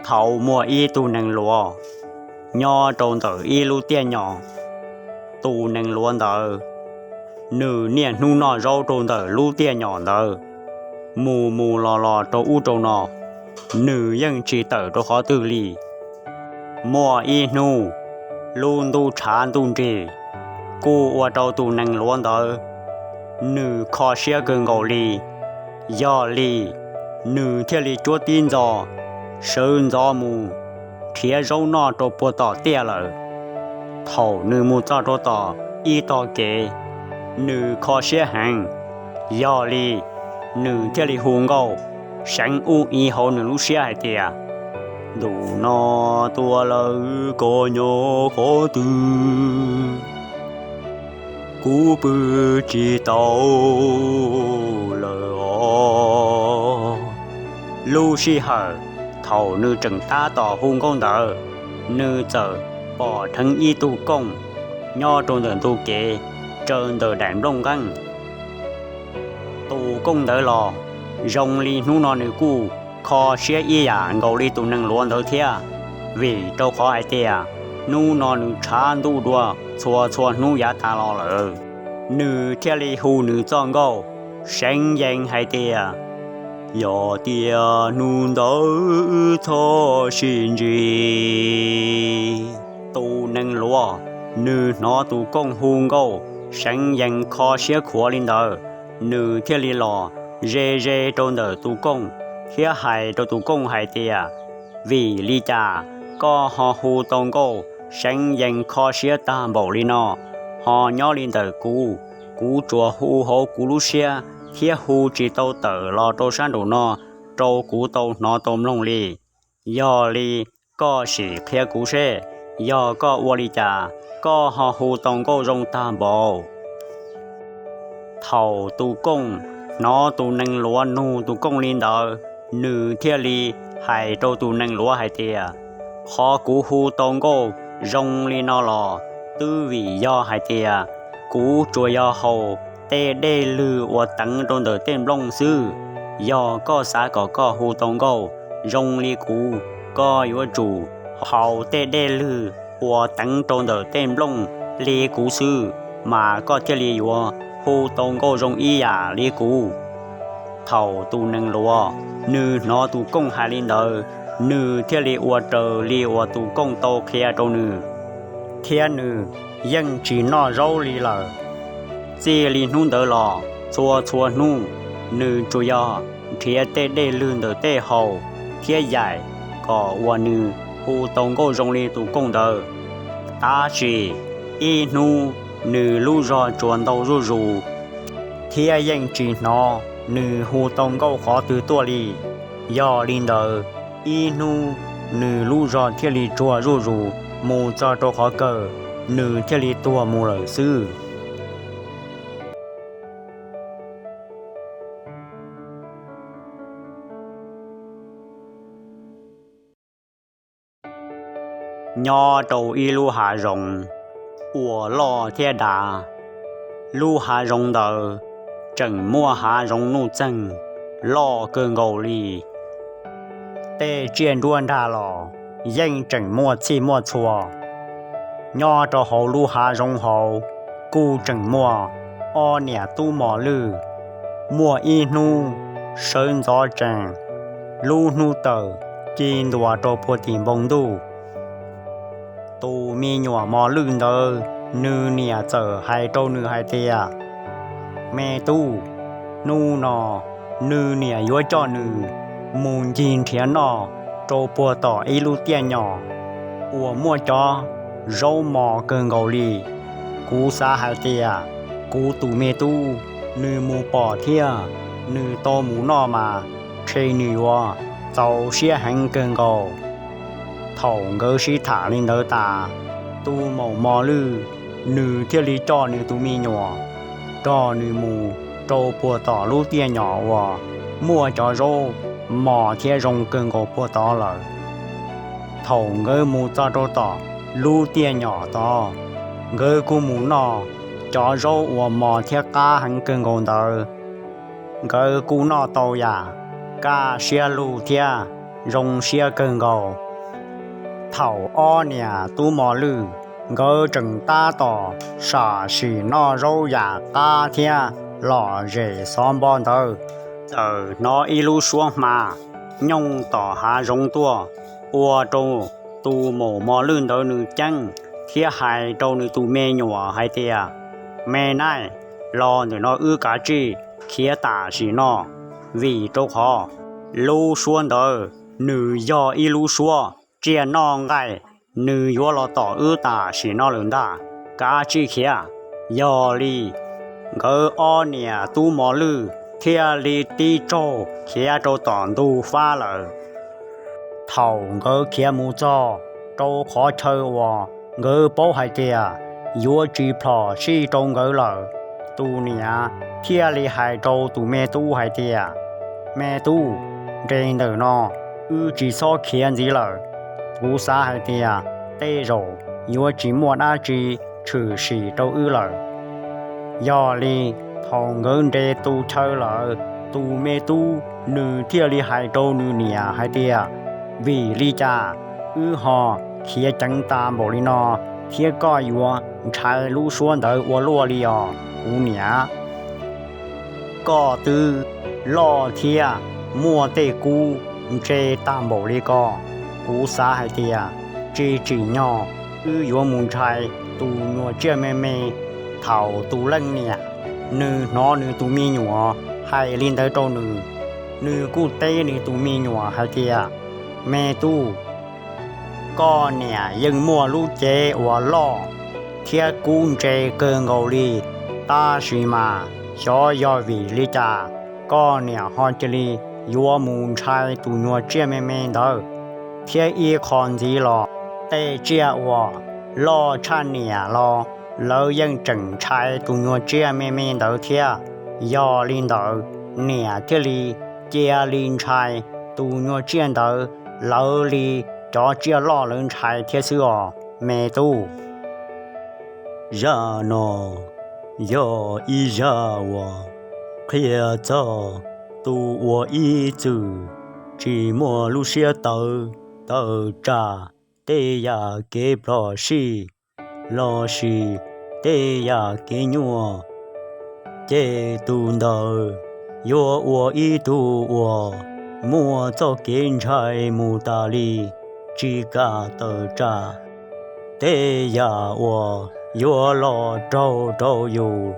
Thaum muaj ib tug nees luav nyob rau ntawm ib lub tiaj nyom. Tus nees luav ntawd, nws niaj hnub noj zaub rau ntawm lub tiaj nyom ntawd, mus mus los los rau ub rau no, nws yeej tsis tawm rau qhov twg li. Muaj ib hnub, lub ntuj tshav ntuj nrig, kuj ua rau tus nees luav ntawd nws kho siab kawg nkaus li. Yog li, nws thiaj li cuab tib ntxo sawv ntxov mus nrhiav zaub noj rau puag tom tiaj lawm. Thaum nws mus txog rau tom ib tog kev, nws kho siab heev. Yog li, nws thiaj li hu nkauj seev ub i hauv nws lub siab hais tias, Ntuj no tuaj lawm, koj nyob qhov twg? Kuv pw tsis tau lawm os. Lub sij hawm thaum nws tseem tab tom hu nkauj ntawd, nws txawm pom dheev ib tug kooj nyob rau ntawm ntug kev, tsaws ntawm daim nplooj nqeeb. Tus kooj ntawd los zoo li hnub no nws kuj kho siab ib yam nkaus li tus nees luav ntawd thiab, vim rau qhov hais tias hnub no nws tshav ntuj dua txhua txhua hnub yav tas los lawm. Nws thiaj li hu nws txoj nkauj seev yees hais tias, Yog tias hnub ntawd txhob sib ntsib. Tus nees luav, nws hnov tus kooj hu nkauj seev yees kho siab khuav li ntawd, nws thiaj li los ze ze rau ntawm tus kooj thiab hais rau tus kooj hais tias, Vim li cas koj ho hu tau nkauj seev yees kho siab tag npaum li no? Ho nyob li ntawm kuv, kuv tsuas hu hauv kuv lub siab thiab hu tsis tau tawm los rau sab nraum no rau kuv tau hnov tau mloog li. Yog li, koj sim qhia kuv seb, yog koj ua li cas koj ho hu tau nkauj zoo tag npaum? Thaum tus kooj hnov tus nees luav nug tus kooj li ntawd, nws thiaj li hais rau tus nees luav hais tias, Qhov kuv hu tau nkauj zoo li no los twb vim yog hais tias kuv tsuas yog haus tej dej lwg uas teev rau ntawm tej nplooj xwb. Yog koj xav kom koj hu tau nkauj zoo li kuv, koj yuav tsum haus tej dej lwg uas teev rau ntawm tej nplooj li kuv xwb, mas koj thiaj li yuav hu tau nkauj zoo ib yam li kuv. Thaum tus nees luav nws hnov tus kooj hais li ntawd, nws thiaj li ua raws li uas tus kooj tau qhia rau nws, thiab nws yeej tsis noj zaub li lawm. Txij li hnub ntawd los txhua txhua hnub, nws tsuas yog nrhiav tej dej lwg ntawm tej haus thiab yaim kom uas nws hu tau nkauj zoo li tus kooj ntawd. Tab sis ib hnub nws lub zog tsuas ntau zuj zus, thiab yeej tsis hnov nws hu tau nkauj qhov twg tuaj li. Yog li ntawd, ib hnub nws lub zog thiaj li tsuag zuj zus mus txog rau qhov kawg, nws thiaj li tuag mus lawm xwb. Nyob rau ib lub hav zoov uas loj thiab dav. Lub hav zoov ntawd tseem muaj hav zoov nuj txeeg loj kawg nkaus li. Tej tsiaj nruab nrag los yeej tseem muaj txhij muaj txhua. Nyob rau hauv lub hav zoov hauv kuj tseem muaj ob niam tub mos lwj. Muaj ib hnub sawv ntxov tsees, lub hnub tawm ci ntuas rau puag tim npoo ntuj. Tus me nyuam mos lwj ntawd, nws niam txawm hais rau nws hais tias, Me tub, hnub no nws niam yuav coj nws mus ncig nrhiav noj rau puag tom ib lub tiaj nyom uas muaj cov zaub mos kawg nkaus li. Kuv xav hais tias kuv tus me tub nws mus pom thiab nws tau mus noj mas ntshe nws yuav txaus siab heev kawg nkaus. Thaum nkawd sib tham li ntawd tas, tus maum mos lwj nws thiaj li coj nws tus me nyuam nrog nws mus rau puag tom lub tiaj nyom uas muaj cov zaub mos thiab zoo kawg nkaus puag tod lawm. Thaum nkawd mus txog rau tom lub tiaj nyom tod, nkawd kuj mus noj cov zaub uas mos thiab qab heev kawg nkaus ntawd. Nkawd kuj noj tau yam kaj siab lug thiab zoo siab kawg nkaus. Thaum ob niam tub mos lwj nkawd tseem tab tom sam sim noj zaub yam qab thiab lom zem xov npo ntawd, txawm hnov ib lub suab hma nyooj tom hav zoov tuaj, ua rau tus maum mos lwj ntawd nws ceeb thiab hais rau nws tus me nyuam hais tias, Me naij, los ntawm no wb kav tsij khiav tam sim no, vim rau qhov lub suab ntawd nws yog ib lub suab tsiaj noj nqaij, nws yuav los tom wb tam sim no lawm ntag, kav tsij khiav. Yog li nkawd ob niam tub mos lwj thiaj li tib tsaug khiav rau tom ntug fab lawm. Thaum nkawd khiav mus txog rau qhov chaw uas nkawd paub hais tias yuav tsis plhom sij rau nkawd lawm, tus niam thiaj li hais rau tus me tub hais tias, Me tub, nres ntawm no, wb tsis txhob khiav ntxiv lawm. Kuv xav hais tias tej zaum yuav tsis muaj dab tsi tshwm sim rau wb lawm. Yog li thaum nkawd nres tus chaw lawm, tus me tub nws thiaj li hais rau nws niam hais tias, Vim li cas wb ho khiav ceev tas npaum li no thiab koj yuav ntshai lub suab ntawd ua luaj li os kuv niam? Koj twb loj thiab muaj tej kub ntse tag npaum li ko, kuv xav hais tias tsis tsim nyog wb yuav mus ntshai tus nyuag tsiaj me me. Thaum tus leej niam nws hnov nws tus me nyuam hais li ntawd rau nws, nws kuj teb nws tus me nyuam hais tias, Me tub, koj niam yeej muaj lub cev uas loj thiab kub ntse kawg nkaus li, tab sis mas xyov yog vim li cas koj niam ho cia li yuav mus ntshai tus nyuag tsiaj me me ntawd, thiab ib qho ntxiv los tej tsiaj uas loj tshaj niam los lawv yeej tseem ntshai tus nyuag tsiaj me me ntawd thiab. Yog li ntawd, niam thiaj li cia li ntshai tus nyuag tsiaj ntawd lawv li cov tsiaj loj lawv ntshai thiab xwb os me tub. Zaj no yog ib zaj uas qhia txog tus uas ib txwm tsis muaj lub siab tawv tawm tsam tej yam kev plhom sij lossis tej yam kev nyuaj, ces tus ntawd yuav ua ib tug uas muaj txoj kev ntshai mus tas li, tsis kam tawm tsam tej yam uas yuav los raug rau yus.